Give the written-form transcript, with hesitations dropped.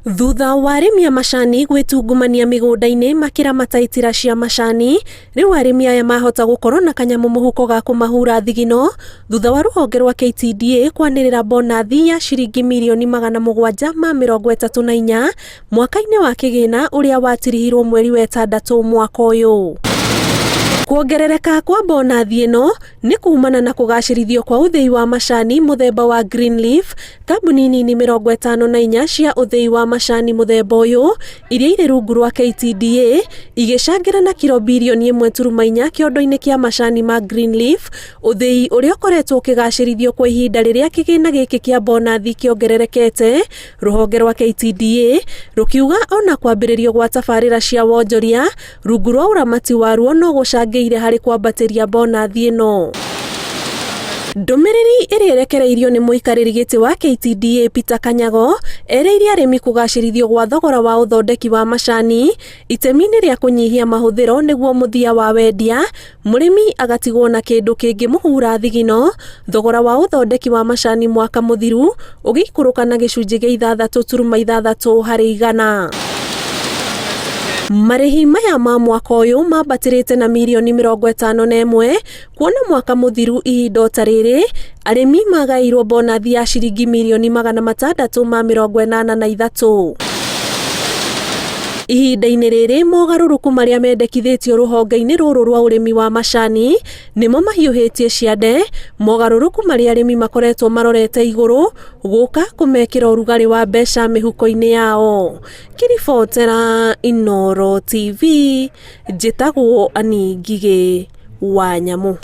Thutha wa arĩmi a macani gwĩtungumania mĩgũnda-inĩ makĩramata itira cia macani, rĩu arĩmi aya mahota gũkorwo na kanyamũ mũhuko ga kũmahura thigino thutha wa rũhonge rwa KTDA kwanĩrĩra bonathi ya ciringi mirioni 734 mwaka-inĩ wa kĩgĩna ũrĩa watirihirwo mweri wa ĩtandatũ mwaka ũyũ. Kuongerereka kwa bonathi ĩno nĩ kumana na kũgacĩrithio kwa ũthĩi wa macani mũthemba wa Green Leaf. Kambuni nini 54 cia ũthĩi wa macani mũthemba ũyũ iria irĩ rungu rwa KTDA igĩcangĩra na kiro birioni 1.4 kĩondo-inĩ kĩa macani ma Green Leaf, ũthĩi ũrĩa ũkoretwo ũkĩgacĩrithio kwa ihinda rĩrĩa kĩgĩna gĩkĩ kĩa bonathi kĩongererekete. Rũhonge rwa KTDA rũkiuga ona kwambĩrĩrio gwa tabarĩra cia wonjoria rungu rwa ũramati waruo no gũcangĩire harĩ kwambatĩria bonathi ĩno. Ndũmĩrĩri ĩrĩa ĩrekereirio nĩ mũikarĩri gĩtĩ wa KTDA Peter Kanyago erĩire arĩmi kũgacĩrithio gwa thogora wa ũthondeki wa macani itemi-inĩ rĩa kũnyihia mahũthĩro nĩguo mũthia wa wendia mũrĩmi agatigwo na kĩndũ kĩngĩmũhura thigino. Thogora wa ũthondeki wa macani mwaka mũthiru ũgĩikũrũka na gĩcunjĩ gĩa 6.6 harĩ igana. Marĩhi maya ma mwaka ũyũ mambatĩrĩte na mirioni 51, kuona mwaka mũthiru ihinda o ta rĩrĩ arĩmi magaĩirwo bonathi ya ciringi mirioni 683. Ihinda-inĩ rĩrĩ mogarũrũku marĩa mendekithĩtio rũhonge-inĩ rũrũ rwa ũrĩmi wa macani nĩmo mahiũhĩtie ciande, mogarũrũku marĩa arĩmi makoretwo marorete igũrũ gũka kũmekĩra ũrugarĩ wa mbeca mĩhuko-inĩ yao. Ngĩribotera Inooro TV, njĩtagwo Annie Ngigĩ wa Nyamũ.